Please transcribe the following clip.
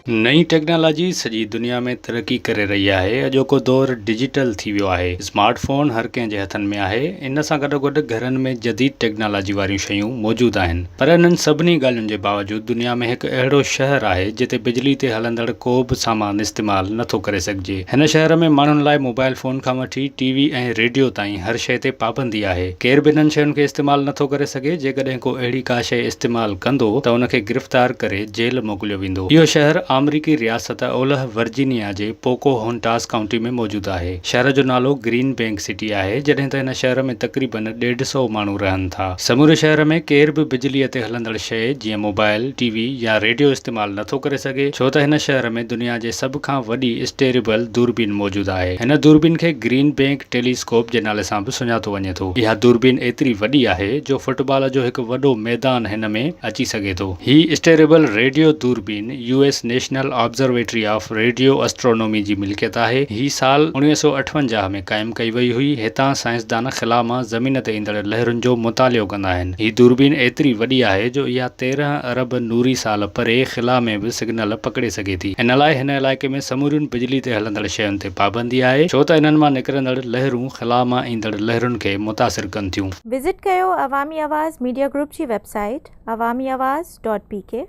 نئين ٽيڪنالاجي سڄي دنيا ۾ ترقي ڪري رهي آهي، اڄوڪو دور ڊجيٽل ٿي ويو آهي، اسمارٽ فون هر ڪنهن جي هٿن ۾ آهي، ان سان گڏوگڏ گهرن ۾ جديد ٽيڪنالاجي واريون شيون موجود آهن پر انهن سڀني ڳالهين جي باوجود دنيا ۾ هڪ اهڙو شهر آهي جتي بجلي تي هلندڙ ڪو به سامان استعمال نٿو ڪري سگهجي. هن شهر ۾ ماڻهن لاء موبائل فون کان وٺي ٽي وي ۽ ريڊيو تائين هر شيء تي پابندي آهي. ڪير به انهن شين کي استعمال نٿو ڪري سگهي، جيڪڏهن ڪو اهڙي ڪا شيء استعمال ڪندو ته ان کي گرفتار ڪري جيل موڪليو ويندو. اهو شهر آمريڪي رياست اولهه ورجينيا جي پوڪو هونٽاس ڪائونٽي ۾ موجود آهي. شهر جو نالو گرين بينڪ سٽي آهي، جڏهن ته هن شهر ۾ تقريبن ڏيڍ سئو ماڻهو رهن ٿا. سموري شهر ۾ ڪير به بجليء تي هلندڙ شيء جيئن موبائل، ٽي وي يا ريڊيو استعمال نٿو ڪري سگهي، ڇو ته هن شهر ۾ دنيا جي سڀ کان وڏي اسٽيريبل دوربين موجود آهي. هن دوربين کي گرين بينڪ ٽيلي اسڪوپ جي نالي سان به سڃاتو وڃي ٿو. اها دوربين ايتري وڏي آهي جو فٽبال جو هڪ وڏو ميدان هن ۾ اچي سگهي ٿو. هي اسٽيريبل ريڊيو دوربين U S national observatory of radio astronomy جي ملڪيت آهي. هي سال 1958 ۾ قائم ڪئي وئي هئي. هتان سائنسدان خلا مان زمين تي ايندڙ لهرن جو مطالعو ڪندا آهن. هي دوربين ايتري وڏي آهي جو اها 13 ارب نوري سال پري خلا ۾ به سگنل پڪڙي سگهي ٿي. ان لاء هن علائقي ۾ سمورين بجلي تي هلندڙ شين تي پابندي آهي ڇو ته انهن مان نڪرندڙ لهرون خلا مان ايندڙ لهرن کي متاثر ڪن ٿيون. وزٽ ڪيو عوامي آواز ميڊيا گروپ جي website Awami Awaz dot P K.